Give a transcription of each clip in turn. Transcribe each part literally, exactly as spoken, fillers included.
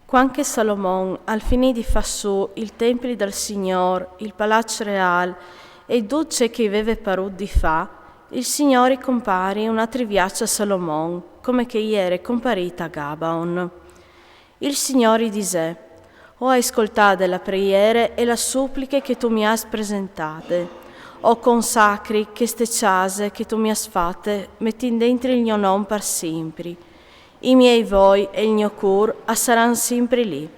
Cuant che Salomon al finì di fâ sù il templi dal Signôr, il palaç reâl e dut ce che i veve parût di fâ, il Signôr i compari un altri viaç a Salomon, come che i jere comparît a Gabaon. Il Signôr i disè: O ai scoltade la preiere e la supliche che tu mi âs presentade. O consacri cheste cjase che tu mi âs fate, metint dentri il gno non par simpri. I miei voi e il gno cûr a saran simpri li.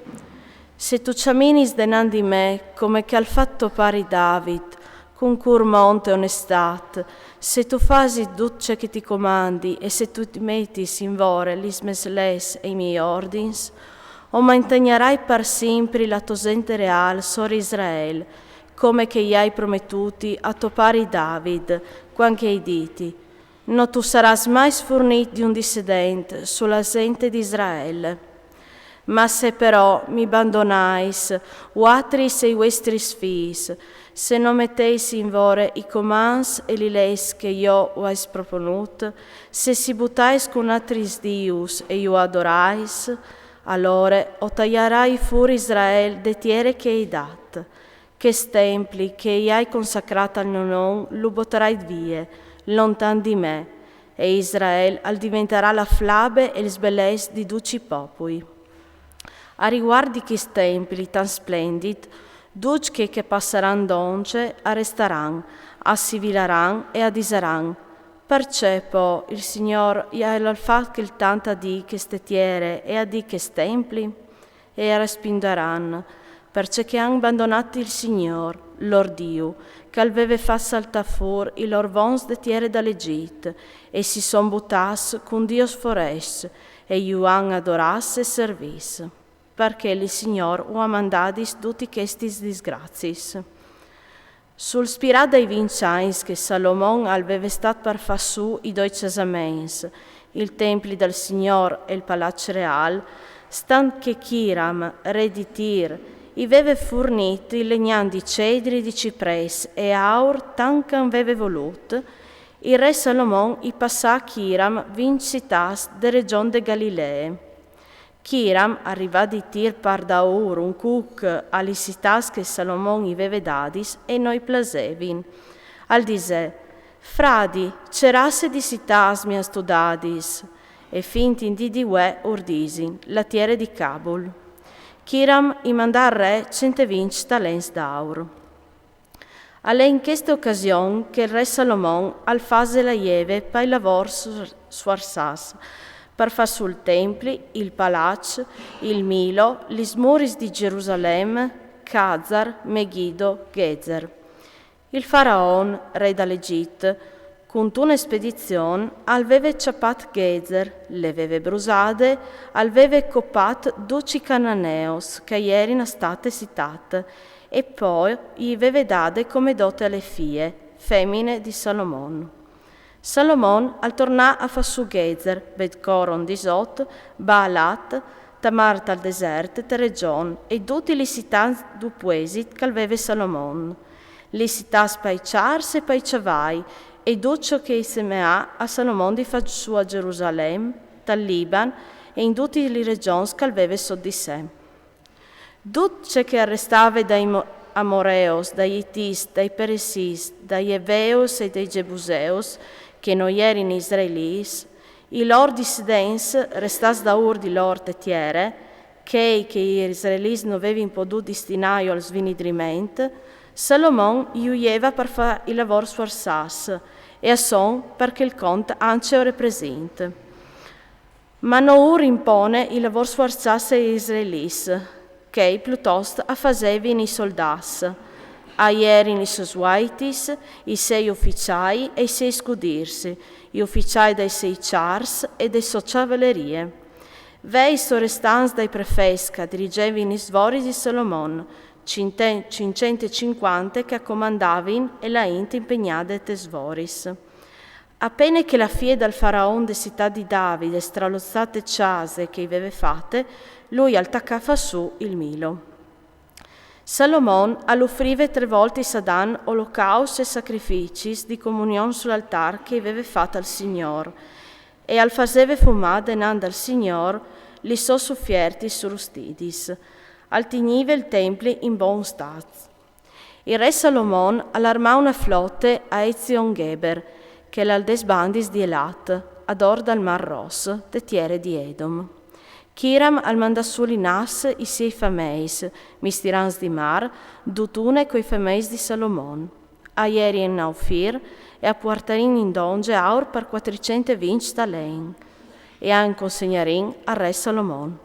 Se tu cjaminis denant di me, come che al fat to pari David, cun cûr mont e onestât, se tu fasis dut ce che ti comandi e se tu ti metis in vore lis mês leis e i miei ordins, o mantagnarai par simpri la tô zente reâl sore Israel, come che i ai prometuti a to pari David, cuant che i ai diti: No tu sarâs mai sfurnît di un discendent su la zente di Israel. Ma se però mi bandonais, vuatris e i vuestris fîs, se no meteis in vore i comants e li leis che jo us ai proponût, se si butais cun altris dius e ju adorais, alore o taiarai fûr Israel de tiere che i ai dat. Chest templi che i ai consacrât al gno non lu botarai vie, lontan di me, e Israel al diventarà la flabe e il sbeleç di ducj i popui. A rivuart di chest templi tant splendit, ducj chei che a passaran dongje a restaran, a si vilaran e a disaran: Parcè po il Signôr i al fat chel tant a dì cheste tiere e a dì chest templi? E a respindaran: Parcè che a àn bandonât il Signôr, lôr Diu, che al veve fat saltâ fûr i lôr vons de tiere dal Egjit, e si son butâts cun dios forescj, e ju àn adorâts e servîts. Par chel il Signôr u à mandadis dutis chestis disgraciis. Sul spirat dai vincj agns che Salomon al veve stât par fâ sù i doi cjasaments, il templi dal Signôr e il palaç reâl, stant che Chiram, re di Tir, i veve furnît il legnan di cedri e di ciprès e aur tant che an veve volût, il re Salomon i passà a Chiram vincj citâts de regjon de Galilee. Chiram, al rivà di Tir par daûr un cuc a lis citâts che Salomon i veve dadis e no i plasevin. Al disè: Fradi, ce raze di citâts mi âstu dadis? E fin in dì di vuê ur disin la tiere di Cabul. Chiram i mandà al re cent e vincj talents d'aur. Al è in cheste ocasion che il re Salomon al fase la jeve pai lavôrs sfuarçâts, par fâ sù il templi, il palaç, il Milo, lis muris di Gerusalem, Cazar, Megiddo, Gezer. Il faraon, re dal Egjit, cuntune spedizion, al veve cjapât Gezer, le veve brusade, al veve copât ducj i cananeos che a jerin a stâ te citât, e po i veve dade come dote a le fie, femine di Salomon. Salomon al tornà a fâ sù Gezer, Bet-coron disot, Baalat, Tamar tal desert, te regjon, e dutis lis citâts dut puesit che al veve Salomon. Lis citâts pai cjars e pai cjavai, e dut ce che i semeà a Salomon di fâ sù a Gerusalem, tal Liban e in dutis lis regjons che al veve sot di se. Dut ce che al restave dai Mo-, Amoreos, dai Itits, dai Peresits, dai Eveos e dai Gebuseos, che no jerin israelits, i lôr discendents restâts daûr di lôr te tiere, chei che i israelits no vevin podût destinâju al svinidriment, Salomon ju jeva par fâ i lavôrs sfuarçâts, e a son par chel cont ancje ore presint. Ma no ur impone i lavôrs sfuarçâts ai israelits, chei plutost a fasevin i soldâts. A jerin lis sôs vuaitis, i sei uficiâi e i sei scudîrs, i uficiâi dai sei cjars e de sô cjavalerie. Ve i sorestants dai prefets che a dirigevin lis svoris di Salomon, cinten-, cinccent e cincuante che a comandavin e la int impegnade tes svoris. A pene che la fie dal faraon de citât di David e straloçade cjase che i veve fate, lui al tacà a fâ sù il Milo. Salomon al ufrive trê voltis ad an olocausts e sacrificis di comunion sul altâr che i veve fat al Signôr, e al faseve fumâ denant dal Signôr Li sôs ufiertis surustidis, al tignive il templi in bon stât. Il re Salomon al armà une flote a Ezion-Geber, che al è a dês bandis di Elat, a dor dal Mâr Ros, te tiere di Edom. Chiram al mandà sù li nas i siei fameis, mistirants di mâr, dutune coi fameis di Salomon. A jerin a Ofir e a puartarin in dongje aur par cuatricent e vincj talents, e a consegnarin al re Salomon.